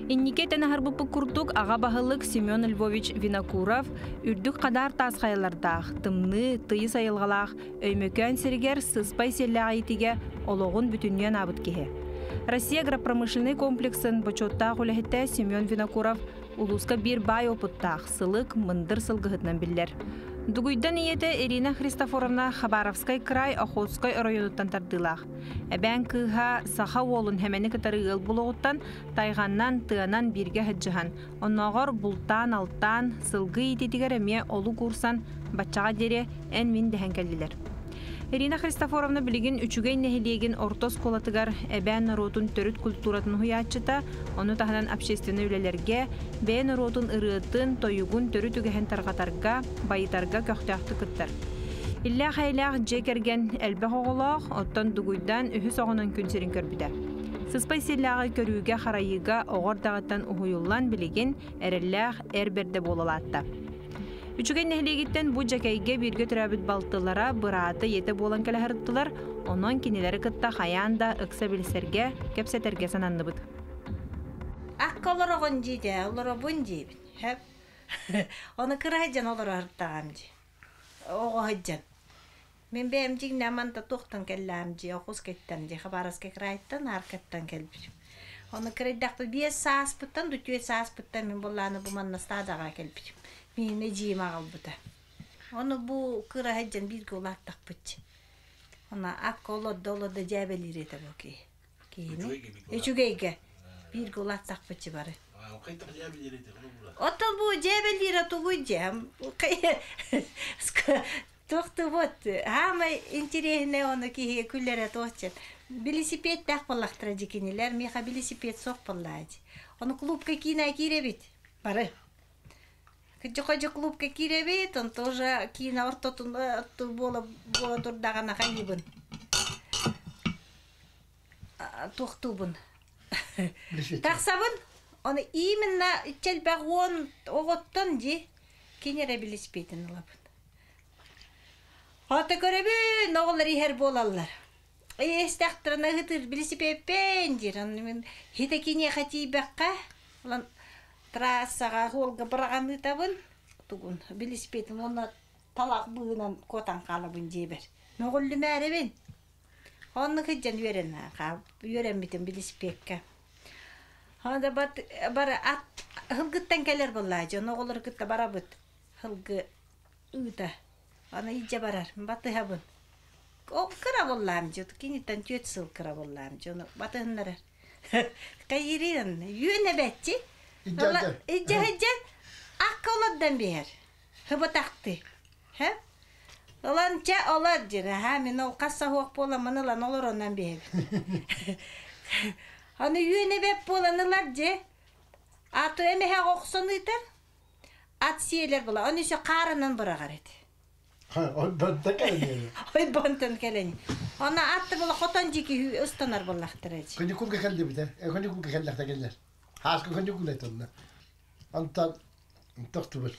Инники этэн аһарбыппыт курдук, аҕа баһылык Семен Львович Винокуров үрдүк хадаар таас хайалардаах, тымныы, тыйыс айылҕалаах Өймөкөөн сиригэр сыспай сиэллээх иитигэ олоҕун бүтүннүү анаабыт киһи. Россия агропромышленнай комплексын бочуоттаах үлэһитэ Семен Винокуров улууска биир баай опыттаах, сылык, мындыр сылгыһытынан биллэр. Дугуйдан ийэтэ Ирина Христофоровна Хабаровскай край Охотскай оройуонуттан тардыылаах. Эбээн кыыһа саха уолун Хэмэни кытары ыал булуоҕуттан тайҕаннан, тыанан бииргэ сылдьыһан, оннооҕор бултаан-алтаан, сылгы иитиитигэр эмиэ олук уурсан, баччаҕа диэри эн-мин дэһэн кэллилэр. Ирина Христофоровна билигин Үчүгэй нэһилиэгин орто оскуолатыгар эбээн норуотун төрүт культуратын уһуйааччыта, ону таһынан общественнай үлэлэргэ, бэйэ норуотун ырыатын, тойугун төрүт үгэһин тарҕатарга, байытарга көхтөөхтүк кыттар. Иллээх-эйэлээх дьиэ кэргэн элбэх оҕолоох, оттон Дугуйдаан үһүс оҕонон күн сирин көрбүтэ. Сыспай сиэллээҕи көрүүгэ-харайыыга оҕо эрдэҕиттэн уһуйуллан билигин эрэллээх эр бэрдэ буолалаатта. Үчүгэй нэһилиэгиттэн бу Дьэкэйгэ бииргэ төрөөбүт балтылара, быраата, ийэтэ буолан кэлэ сырыттылар, онон кинилэри кытта хайаан да ыкса билсэргэ, кэпсэтэргэ сананныбыт. Акка олороҕун дии олоробун диибин. Хөп. Ону кыра сылдьан олорор дии. Оҕо сылдьан. Мин бэйэм дьиҥнээх манта туохтан кэллэҕим дии, Охускайтан дии, Хабаровскай крайтан, Аркаттан кэлбитим. Ону кырайдахпын биэс сааспыттан, үтүө сааспыттан мин буоллааны бу манна стадаҕа кэлбитим. Миигин эдьиийим аҕалбыта. Ону бу кыра сылдьан бииргэ улааттахпыт. Ону акка олордо олордо дьээбэлиир этэ бу киһи. Киһини үчүгэйгэ бииргэ улааттахпыт бары. Оттон бу дьээбэлиирэ тугуй дьэ? Туохтубут хаамай интириэһинэй ону киһи күлэрэ туохча. Билисипиэттээх буоллахтара дьи кинилэр, миэхэ билисипиэт суох буоллаа дьи. Ону клубка киинэ киирэбит бары. Кыдьы-ходьу клубка киирэбит, онто уже киинэ ортотун буола буола турдаҕына хайыыбын. Туохтуубун. Тахсабын, ону именно иччэлбэх уон оҕоттон дьи кини эрэ билиспиэтин ылабын. Ото көрөбүн, оҕолор иһэр буолаллар. Истэхтэринэ ыһытыыр билисипиэппин диир. Онно мин хитэ киниэхэ тиийбэххэ, ылан трассаҕа суолга быраҕан ыытабын, тугун билисипиэтин уонна талах быыһынан куотан хаалабын дьиэбэр. Мөҕүллүмээрэбин. Оннук сылдьан үөрэн үөрэммитим билисипиэккэ. Анда бары ат һылгыттан кэлэр буоллаа дьон оҕолору кытта барабыт. Һылгы ыыта. Аны илдьэ барар, батыһабын. Ол кыра буоллаам дьэ, киниттэн түөрт сыл кыра буоллаам дьэ, ону батыһыннарар. Кайырыын, үөн эбэтчи. Илдьэ сылдьан акка олордон биһэр. Хыбытахты. Хэ? Ылан чэ олор дьир, аха мин ол хас саһуох буоламмын ылан олоронон биһэбин. Аны үөн эбэт буолан ылар дьэ. Аты эмэһэ охсон ыытар. Ат сиэлэр була, он еще хаарынан быраҕар эти. Ойбонтон кэлэн Ойбонтон кэлэн. Она атты була хотон дьики ыстанар буллахтара. Каникулга кэллибитэ. Каникулга кэллэхтэ кэллэр. Хааска каникул этонна. Антон тохтубут.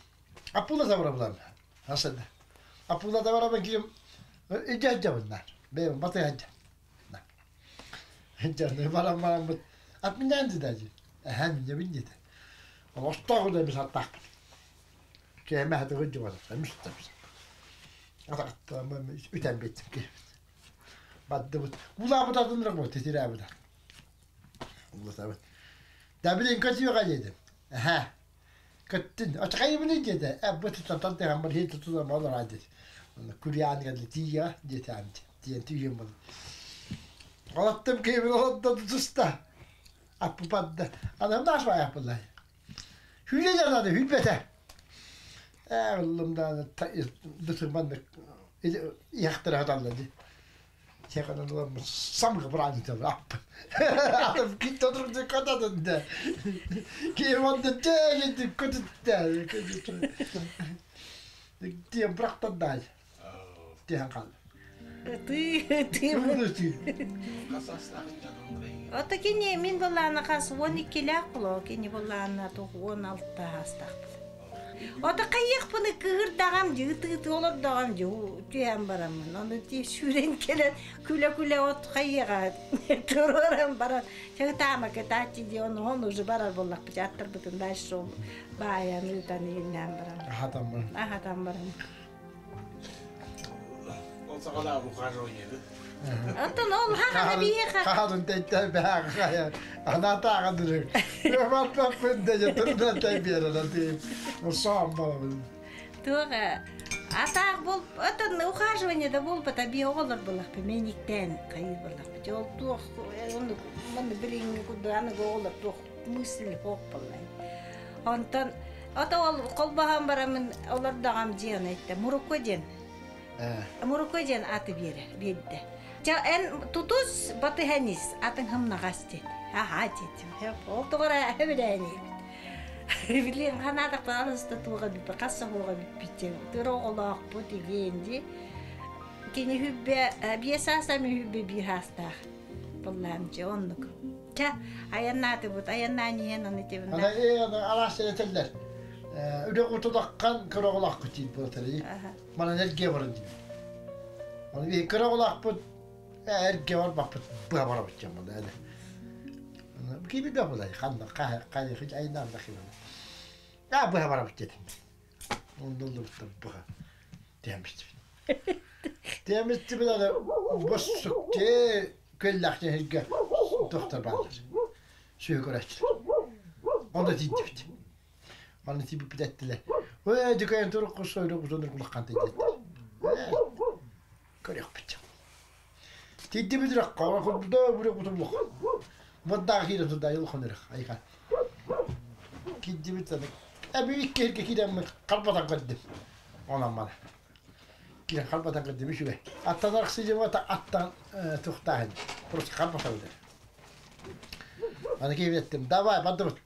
Апула табара Асада. Апула табара баким иджа bunlar. Бэйэм батыһанча. Дьэ, баран бараммыт ат миннээн дии эһэм инньэбин диэтэ. Олохтоох да эмис аттаахпыт. Кээмэ хатыгы дьыбата эмис эмис. Атахтаама үтэн биэттим киһибит. Бардыбыт. Кулаабыт атынырак бу титирээбит. Улатабыт. Да билин көтүөҕэ диэтим. Эһэ. Көттүн. Очакайыбын диэтэ. Э бу тутан тыган бар хит тутан болор диэт. Күрүян кэлли тиийэ диэтэ диэн тиийэн бол. Олоттум киһибин олоддо туста. Аппупадда. Анам да ашпай аппылай. Хүле жанады, хүлбете. Ээ, ыллым да дытырманнык иһэхтэрэ хаталла ди. Сеханан ылам самга браанитер аппын. Атым кит тодурду котадын да. Кием онда тегинди көтүттэ. Тием бырахтан дай. Тиһэн хаалла. Ты, ты. Ото кини мин буллаана хас 12-лээх буолуо, кини буллаана 16 хаастаах. Ото хайыахпыны кыһырдаҕам дии, ытыы-ытыы олордоҕум дии, түһэн бараммын. Ону дии сүүрэн кэлэн күлэ-күлэ от хайыаҕа туруоран баран ытаама кытааччы дии, ону он уже барар буоллахпыт аттарбытын дальше ол баайан ыытан иһиннээн баран. Аһатан баран. Аһатан баран. Ол саҕалаа ухаживание Оттон ол хаһана биһиэхэ Хаһан тэйтэ бэҕэ анатааҕа дырык. Маттаппын да турда тэйбиэрэ ти соом балабын. Туох атаах бол оттон ухаживание да буолбата би оҕолор буллахпы мэниктээн хайыр буллахпы ол туох ону маны билиҥҥи курдук аныгы оҕолор туох мысль хоох боллай онтон ото ол холбоһон барамын олордоҕом дьиэн айтта муруку диэн Муруку диэн аты биэрэр, биэрдэ. Ча эн тутус батыһан ис, атын хымнаҕас диэт. Аха диэтим. Ол тоҕо эбилээниибит. Билиэн ханаатахпын алыста туоҕа бүппэ, хас соһуоҕа бүппүт Тыр оҕолоохпут игиэн ди. Кини хүббэ биэс аастаах, мин хүббэ биир аастаах. Буллаам дьэ оннук. Ча айаннаатыбыт, айаннаан иһэн аны тибин. Ана алаас этэллэр. Үрэх утулаххан кыра оҕолоохпут диир буолатар. Манан эргэ баран диир. Оны биһи кыра оҕолоохпут эргэ барбаппыт быһа барабыт дьон буолла эдэ. Киби да булай ханна хайы айнаан да хибана. А быһа барабыт дедим. Ондоллубуттан быһа тиэмистибит. Тиэмистибит аны боссукте көлләхте хирге доктор баалар. Сүйө көрәччилер. Онда тиийдибит. Манна тиийбиппит эттилэр. Өө дьүкэйэн турук кусойду кусонур кулаххан тиийдиттэр. Көрүөхпүт. Тиийдибит үрэх курдуу бүрэ кутуллук. Моддаах киирэ турда айылхан үрэх айхан. Киирдибит эби икки эргэ киирэммит харбатан көрдүм. Онон мана. Киирэн харбатан көрдүм үчүгэй. Аттан арахсыдьыбата аттан тухтааһын. Просто харбатан үдэр. Аны киирбеттим. Давай, бардыбыт.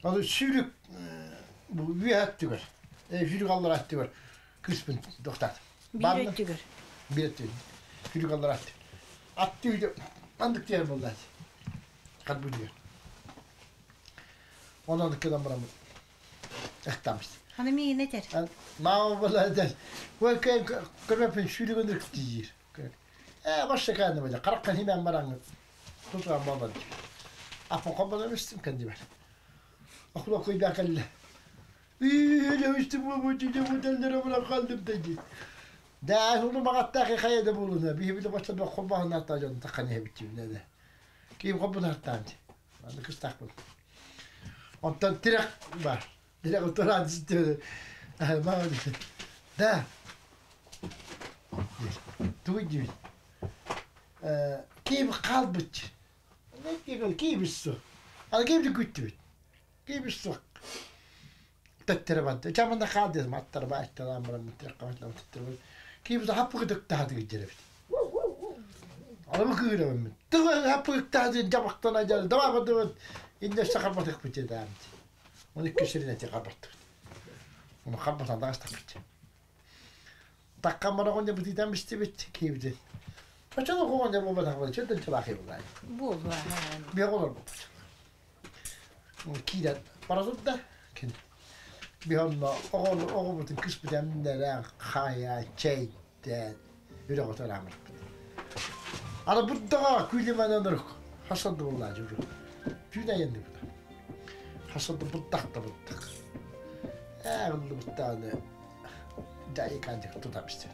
Аны сүүрүк бу үөһэ өттүгэр, сүүрүк аллара өттүгэр кыыспын тохтаатым. Биир өттүгэр. Биир өттүгэр. Сүүрүк аллара өттүгэр. Ат түүтэ маннык тиэр буолла. Харбыдыгар. Онон кэлэн бараммыт. Эхтаммыт. Аны миигин этэр. Мама буолла этэр. Ой, көрөпүн сүүрүк ынырык диир. Ээ, башта кааны бile. Караккан химен бараңы. Тутуан болбады. Аппын холбонон истим кэннибэр. Окула куйбаа кэллэ. Ү истим бу бу була калдым деди. Да, уну багаттаахы хайа да булуна. Биһи биле бача да холбоһун дьон таххан иһэбитчибин эдэ. Киим холбун артаан. Аны кыстаахпын. Онтон тирэх бар. Тирэх утуран ситтэ. Да. Тугуй диибит. Киим хаалбыт. Киибиссу. Аны киимди күттүбүт. Киибиссу. Төттөрө барда. Чамында хаал дедим. Аттар ба айтталаан баран тирэх кабатлам төттөрө. Киибис хаппыгытыктааты гиджеребит. Алабы кыырабын. Тыга хаппыгыктааты жабактан ажар. Давай бадыбыт. Инде сахарбатык бите даамт. Оны күсерин эти карбаттык. Оны карбатан дагастак бит. Таккан барагон бититен бистибит киибитин. Очону кугон я болбатак бол. Чөтөн чалахи булай. Буолуа. Биоголор болбут. Киирэн барасут да кин. Бихонно оҕол оҕобутун кыспытэмнэрэ хая чэйдэн үрөҕөтөр амырпыт. Ана буддаға күлеманан ырык. Хасанды болла жүрү. Түүн айанды буда. Хасанды буддак да буддак. Ээ булду буттааны дайы кандык тутамысты.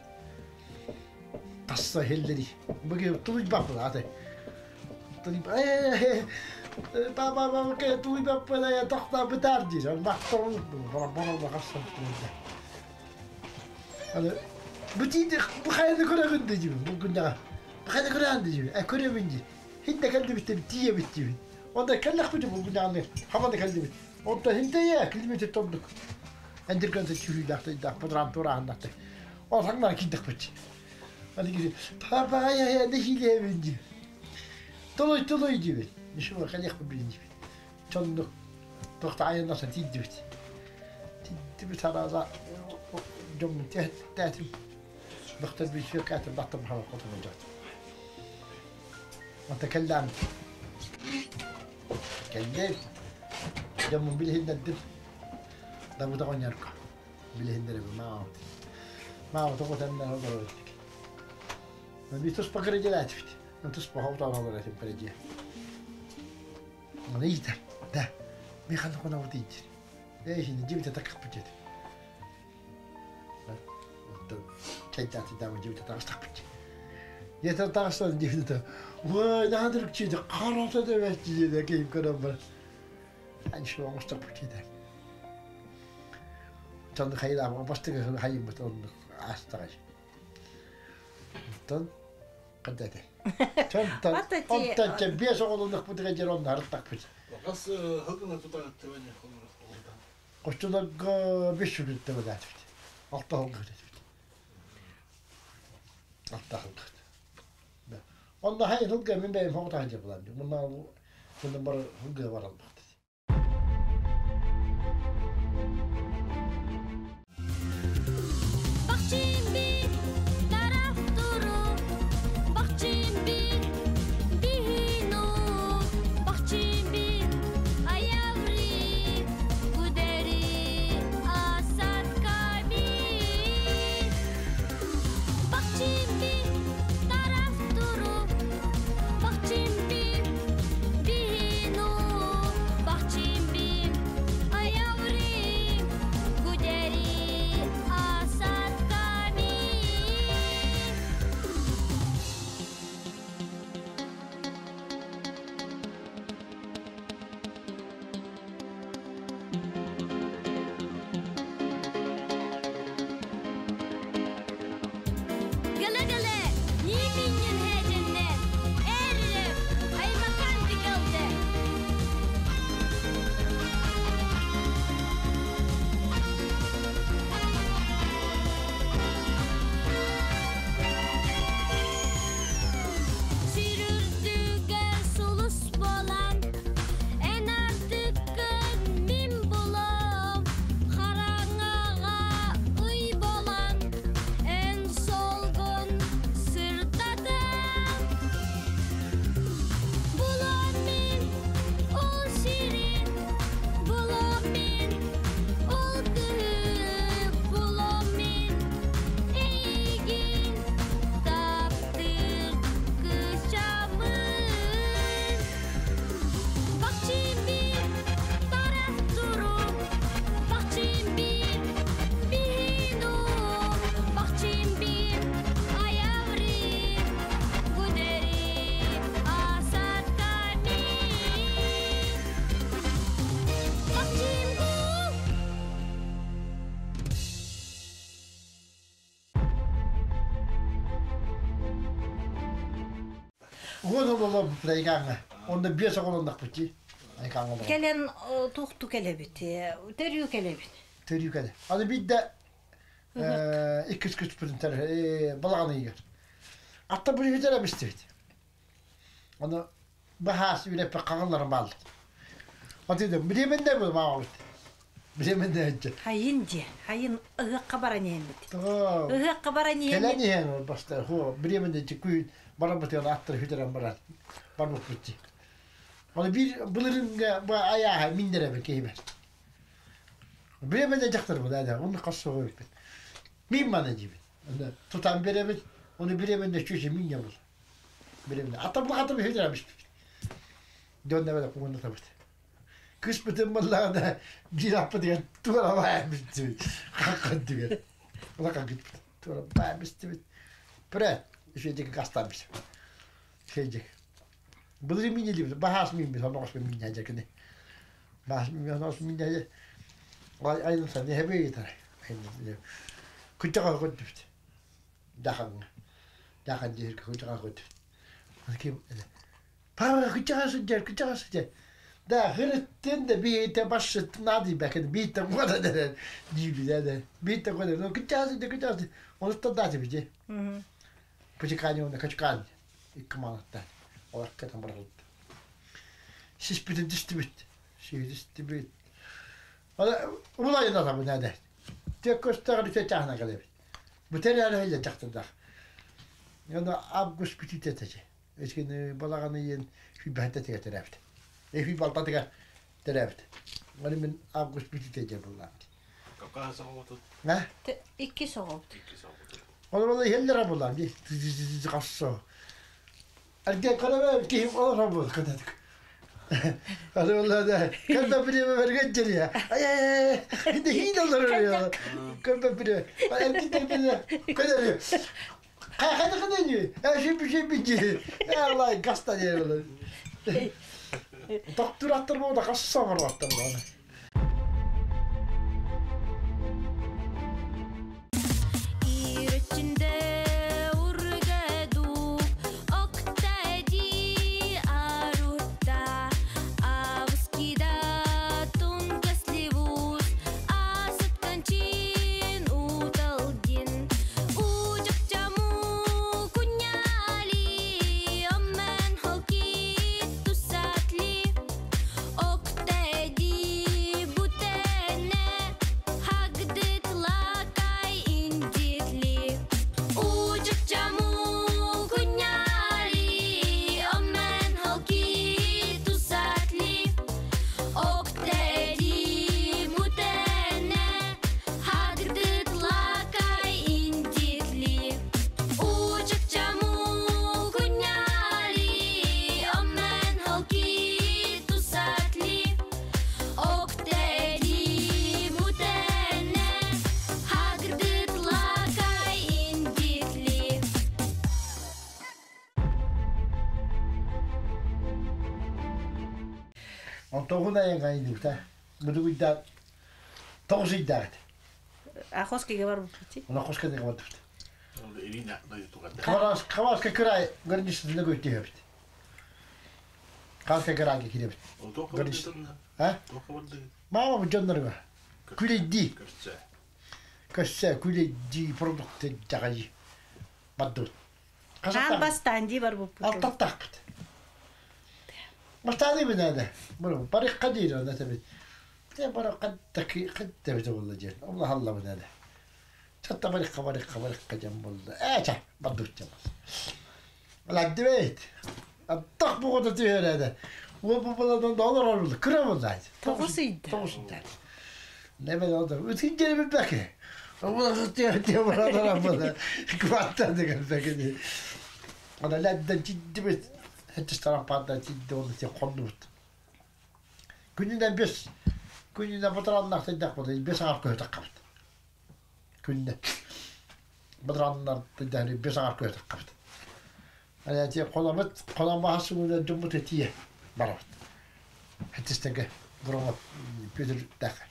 Тасса хеллери. Бүге тулуй баппы аты. Тулуй э ба ба ба ке тулуй баппы я тохта бытар дии. Бактор бара бара хасан. Аны бутиди бу хайны көрөгүн дии. Бу күндә. Бу хайны көрөгүн дии. Э көрөбүн дии. Хинде келди битти тие битти. Онда келлек бити бу күндә аны хамада келди бит. Онда хинде я километр томдук. Эндиргөн чүрүләхтэ да подрам турааннаты. Ол хаңнар киддек бит. Аны кири папа я я не хиле бинди. Толой толой диби. Нишо халих бинди. Чонну тохта айнаса тиддибит. Тиддибит хараза جم تاتم بختر بيشير كاتب ضغط محمد قطب الجات وتكلم كلمت جم بالهند الدب Дабыта оҕонньорго билиһиннэрэбин маамабыт. Маама тоҕо тэннэр олорор этик. Би туспа кырадьалаатыбыт. Туспа хоботоон олорор этим кырадьыа. Оны ыйытар. Да, ми ханна хонобут ийтир. Ээ, хини дьибите таккаппыт деді. Чайдаатыдаамы дьибите таҕыстахпыт. Дьиэтэ таҕыстан дьибите Ой, наадырык чиди харата дебет диде кийим көрөн бар. Аньшы оҥостохпут диде. Тон хайдаам бастыгы хайыммыт оннук аастаҕай. Онтон қандай Онтон онтон чэ биэс оҕолоннохпутугар дьэр онно арыттахпыт. Хас хылгына тутаҕыттыбын Оччолорго бес сүрүттэ бэлээтибит. Алта хылгыт этибит. Алта хылгыт. Онно хай хылга мин бэйэм хоҕутаан дьабылан. Мунна бар хылга баралбахт. Уон ололорбут айгаҥҥа. Онно биэс оҕолоннохпут дии. Айгаҥҥа олорон. Кэлэн туохту кэлэбит, төрүү кэлэбит. Төрүү кэлэ. Аны биирдэ иккис күспүтүн балаҕан ыйыгар. Атта бүрүһүтэр эбистибит. Аны баһаас үлэппэ хаҥылларын бааллар. Отыйда бириэмэннэ был маамабыт. Бириэмэннэ өтчө. Хайын дьэ, хайын ыһыахха баран иһэммит. Тоҕо Ыһыахха баран кэлэн иһэммит. иһэн баста ху бириэмэннэ күн бараммытыгар аттар хүтэрэн баран барбыппыт дии. Оны биир былырыҥҥа бу айааһа миннэрэбин киһибэр. Бириэмэннэ дьахтар был да оны хас суоҕу Мин маны диибин. Оны тутан беребит, оны бириэмэннэ чүчэ минне был. Бириэмэннэ. Атабылахатым хүтэрэмишпит. Дьон нэбэлэ кугуннатабыт. Кыспытын баллаҕына биир аппытыгар туора баайбыт хаххан түгэр. Улахан кытпыт. Туора баайбыстыбыт. Пре, үчүгэйдик гастаабыт. Үчүгэйдик. Былыры минелибит, баһаас минбит, онно миннэ дьакыны. Баһаас минбит, онно миннэ айын саны хэбэ гитар. Күччаға көттүбүт. Даханга. Дахан диир күччаға көттүбүт. Ким Пара күччаға сылдьар, күччаға сылдьар. Да, хырыттын да биите басшыт нади бәкін биите қода дәрен дейбі да биите қода ну күччаға сылдьар, күччаға сылдьар. Оны тадаты бije. Пучикани оны качкани. Икки малаттан. Олар барылды. Сис бүтін дисти бит. Сис бит. Улайын адамы нәдә. Тек көстәгән үтә чахна калебит. Бүтәр әле һәллә чахтырдах. Яна август бүтүтә тәҗе. Эчкене балаганы ен хүбәтә тегә терәбит. Эфи балта тегә терәбит. Мани мен август бүтүтә җә булган. Икки соҕобут. Ол иһэллэр булар хассо. Эрге карабе кихим олар бу кадатык. Аны когда время берген Ай ай ай хин олар я. Когда время эрге бile kadar. Кайда када ни? Ә ши би би. Алла гаста не. Доктор бу да касса бар ваттар бу. Онтоҕун айан гайдыкта. Мудугуйда тоҕусуйдаат. Ахоскеге бар буппути. Она хоскеге бар буппут. Хабарас хабаска край гөрнүсүнө көтүөбүт. Хаска крайга киребит. Гөрнүс. А? Мама бу жоннорго. Күлейди. Көссө күлейди продукт жагай. Бадду. Хаан бастан ди бар буппут. Алтаттакпыт. Бастаны бинада. Бу барык кадир ана табит. Те бара قد قد تبت والله جل الله الله بناده. حتى بريق بريق بريق جنب الله. ايه بدو جنب. العدبيت. الطخ بغدتي هذا. وببلا دولار كرم والله. Тоҕусуйда. Тоҕусуйда. Небе олор. Үтүн билбэке. والله تي برا كواتر ديك الباكي. انا لا جد حتى اشترى بعض جد والله تيقنوت. كنا بس كنا بطران تدخل بس عارف كيف تقبت. كنا بطران تدخل بس عارف كيف تقبت. أنا تي قلمت قلم ما حسوا جمت تيه برات. حتى استنقى برا بيتر داخل.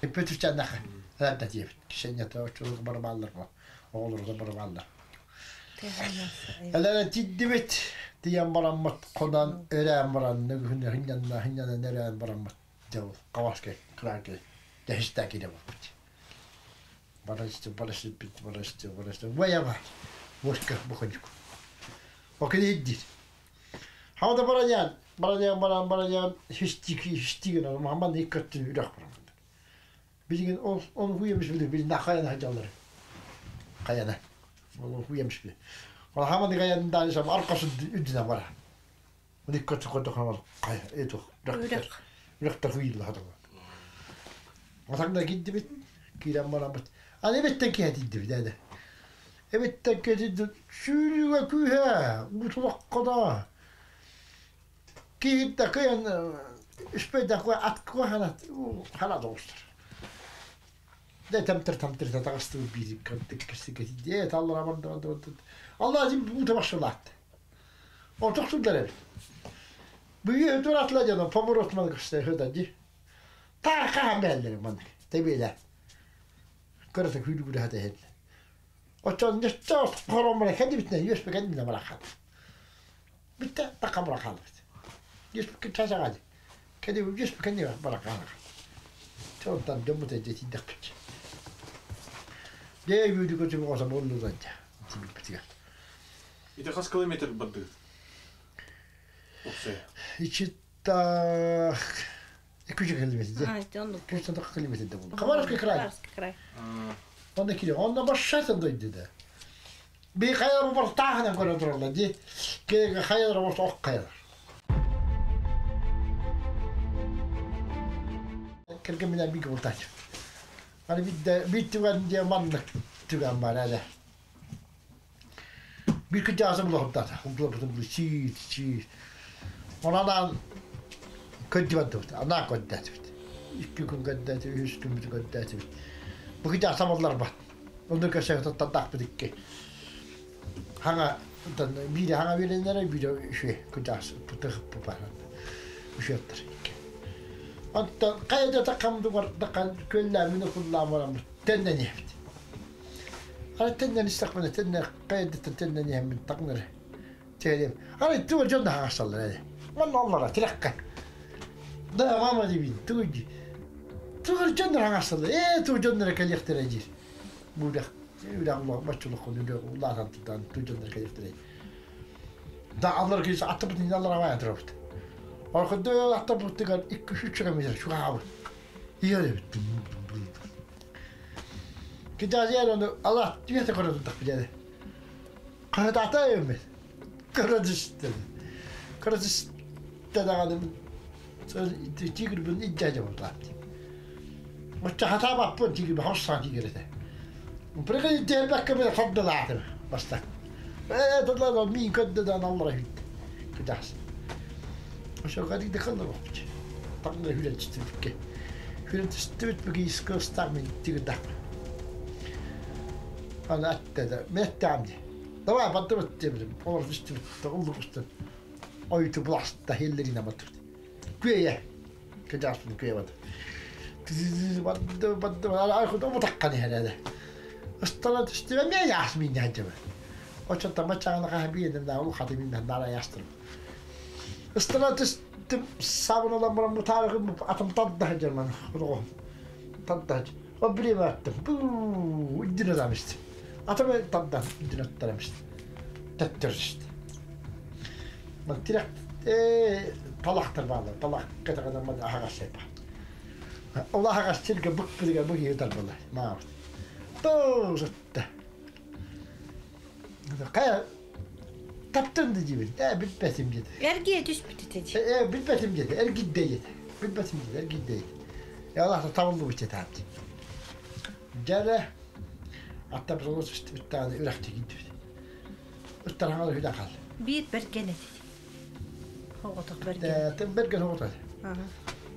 بيتر كان داخل. هذا تيه كشنية توش برا بالله أغلر برا بالله. هلا تدبت تيام برا قدان إلى برا نجهن هنينا هنينا نرى برا جو قواسك كراك دهشتا كده بقى. برست برست برست برست ويا ما وشك بخنجكم. وكده يدي. هذا برانيان برانيان بران برانيان هشتيك هشتيك أنا محمد يكتب يرخ بران. بيجين أون أون هو يمشي بده بيجي خيانة هجالر. خيانة. والله هو يمشي بده. والله محمد غيان دانش أرقص الدنيا برا. ونكتب قد خلاص قايا إيه تو رخ رخ تخويل هذا. وثقنا جد بيت كيلا مرة بت أنا بتكي هذه الدب هذا. بتكي هذه شو وكوها متوقدا. كي تكين إيش بدك أتكو هلا هلا دوستر. ده تمتر تمتر تتغسل بيدي كنت كسي كسي الله رب الله لازم متوصلات. وتقصد درب. بيجي تورات لا جنا فبروت ما قصة هذا دي. تا خام بالله منك تبي لا. كرتك في دغه هذا هذا. وتون نستوس قرم لك هذه بتنا يوش بكن من مرخات. بتا تقم رخالت. يوش بكن تاسع غادي. كده يوش بكن مرخات. تون تان دمو تجي تدقت. ده يبدو كنت بقول سبون لوزانجا. تبي بتيجي. إذا خاص كيلومتر بدل. إيش تا كل شيء كلمة آه تون كل شيء كلمة ده خبرك كراي. كراي. أنا كده أنا بس شاتن ده ده. بخير وبرتاح أنا كنا ترى دي كده خير وبرتاح خير. كل كم من أبيك برتاح. Аны бидде бир түгэн диэн маннык түгэн бар әле. Bir кыдьаасым улахымтата. Умтулапытым бу сиир, сиир. Онон көддүбэттибит, анаа көрдөөтүбүт. Икки күн көрдөөтүбүт, үс күммүтү көрдөөтүбүт. Бу кыдьаасам олларбат. Онно көрсө таттаахпыт икки. Хаҥа биири хаҥа биэрэннэрэ, биири үчүгэй кыдьаас пытыхпы баран. Үчүгэттэр икки. Оттон хайа да таххамдугар таххан күөллээммин укуллаан бараммыт тэннэниэбит. Аны тэннэн истэхпинэ тэннэ хайа тэннэн иһэммин таҥнары Тиэрим. Аны тугу дьон да хаҥасаллар эдэ. Манна оллара тирэххэ. Да мама дибин тугу тугу дьоннор хаҥасаллар. Ээ тугу дьоннор кэлиэхтэрэ диир. Бу үрэх үрэх баччулуккун үрэх улаатан тутан ту дьоннор кэлиэхтэрэ. Да аллар киһи аттыбытын аллар абайан турабыт. Оркуду аттыбытыгар икки үч километр чугаабыт. Иһэр эбит. Кидазиар ону ала түһэтэ көрө турдах билэде. Хаһытаата өйөммүт. Көрө түстэ. Көрө түстэ даҕаны тигрбин илдьэ буоллаат. Оччо хатаабаппын тигрби хос саҥа тигр этэ. Прикинь тиэрбэккэ бile тардылаатым бастак. Ээ тыллар миин көрдө да аллара хүттэ. Кыдаас. Ошо кадигде кыллар боппут. Таңда хүлэн түстүбүккэ. Хүлэн түстүбүт бүги искостаах мин тигирдах. Аны аттада мэттэм ди. Давай баттыбыт диэбитим. Олор түстүбүт. Уллук устун. Ойуту буласта хиллерина баттыбыт. Күөйэ. Кыдааспын күөйэ бат. Бадды бадды ай худ обутаккан иһэрэ. Ыстала түстүбэ мэ яас мин яджыбы. Очо тамачаана каха биедим да ул хаты мин нара ястырым. Ыстала түстүм сабыналан баран бутаарыгым атым тадда хажарман. Тадда. О билем аттым. Бу иддине дамышты. Атым тадда иддине аттарамышты. Төттөрүштү. Ман тирек талахтар баалар. Талах катагана ман ахагас сайпа. Ол ахагас сирге бүк биге бүк етер була. Маа. Тоосатта. Кая таптым дибин. Билбэтим диди. Эргие түспүт этэ. Билбэтим диди. Эргидде диди. Билбэтим диди. Эргидде диди. Я Аллах табылды бу четапты. Жара атта бір олыс үстібіттағаны үрәхте кидді. Үттархаңа хүдә қал. Биир берген этэ. Хоҕотох берген. Тем берген хоҕотох.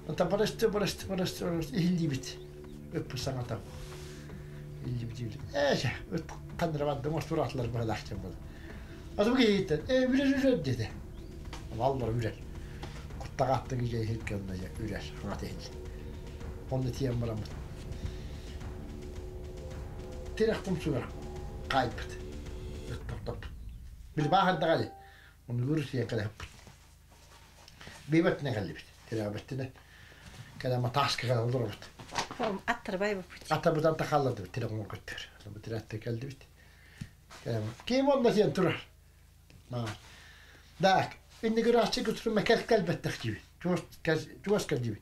Anta барысты барысты барысты барысты иһиллибит. Өппү саҥата. Иһиллибит иһиллибит. Ээ, ыт қандырабадды мостуратлар баһалаахчан буолла. Аты бу киһиттэн ээ үрэр үрэр диэтэ. Аллар үрэр. Куттаҕааттан киһи иһит кэннэ үрэр хаҥата иһилли. Онно тиийэн бараммыт. Тирэх тумсугар хаайбыт. Ыт тохтоппут. Били бааһырдаҕа Оны үрүс тиийэн кэлэһиппит. Бибэтинэ кэллибит. Тирээбэттинэ. Кэлэма тааска кэлэн олоробут. Аттарбай буппут. Атабытан тахалладыбыт тирэх оҥоргуттар. Бу тирээтте кэлдибит. Ким онно тиэн турар. Так, иннигираччы күтүрүмэ кэл кэлбэттэх диибит. Чугас кэл диибит.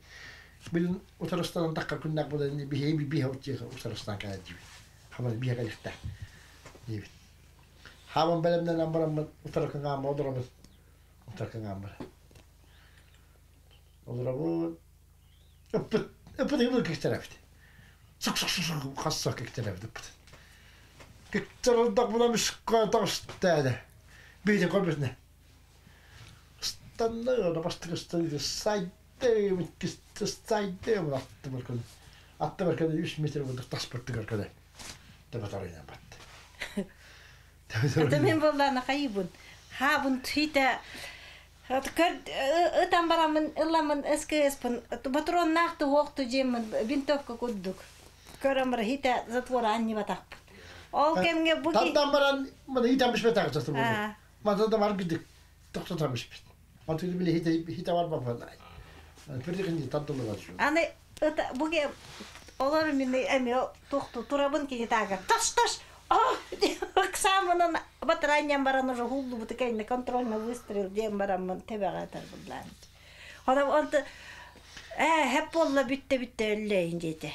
Билин утарыстанан тахха күннээх буолан биһиэми биһэ утиэхэ утарыстан кэлэн диибит. Хаман биһэ кэлихтэ диибит. Хаман бэлэмнэнэн бараммын утарыкыҥаам олоробут. Утарыкыҥаам бар. Олоробут. Ыппыт ыппыт ыппыт киктерэбит. Сук сук сук сук хасса киктерэбит ыппыт. Киктерэлдэх була мискка таҕыстаада. Биитин көрбүтүнэ. Ыстанна бастык сайды сайды аттыбар көлө. Аттыбар көлө 3 метр болдук таспыттыгар көлө. Табатарыйдан батты. Это мен боллаана хайыбын. Хабын хита Көр ытан барамын ылламын СКС-пын патрон наахты хуохту жеммин винтовка курдук. Көрөмөр хита затвор анни батахпыт. Ол кемге бу Тандан баран мына хитамыш бетак затвор. Мантан бар гидик токтотамыш бит. Мантан биле хита хита бар бапа. Пирдикин тандылы бар шу. Аны ыта буге олор мен эми тохту турабын кини тага. Таш таш. Ыксамынан батараньян баран уже хуллу бутыкайны контрольный выстрел дем бараммын тебеге атар буллан. Хона онты хеп болла бүтте бүтте өллейин дейти.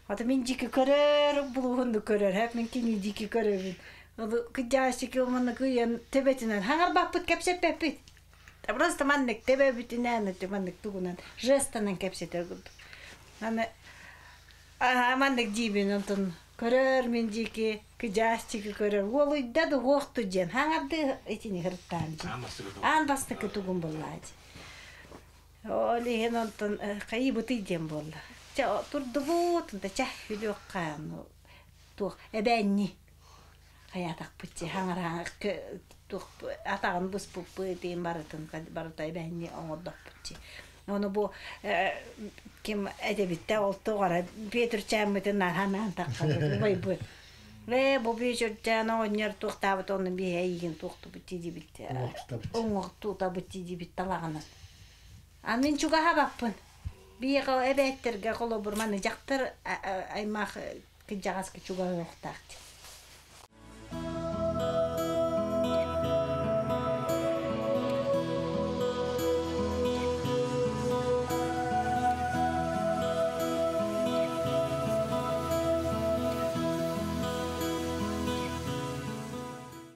Ата мен жики көрөр, булуһунду көрөр, хеп мен кини жики көрөбүн. Ол кыжаасики маны кыйын тебетинен хаңар баппыт кепсеппеппит. Просто маннык тебебитинен, маннык тугунан жестанан кепсетер курдук. Аны Аһаа, маннык диибин онтон көрөр мин диэки кыдьаас диэки көрөр уолуйда да уохту диэн хаҥардыы итини кырыттаан дии. Аан бастакы тугун буллаа дии. Ол иһин онтон хайыыбытый диэн буолла. Чэ турдубут, онто чэ хүлүөххэ туох эбээнни хайаатахпыт дии хаҥараҥа туох атаҕын быспыппыт иин барытын барыта эбээнни оҥордохпут дии. Ону бу ким этэбиттэ ол тоҕо Петр-чааммытын наһанаан таххабыт убайбыт. Ээ бу Петр-чаан оҕонньор туохтаабыт ону биһэ эйигин туохтубут дии уҥуохтутабыт дии талаҕынан. А мин чугаһабаппын. Биһиэхэ эбээттэргэ холобур маны дьахтар аймах кырдьаҕаска чугаһыахтаах дии.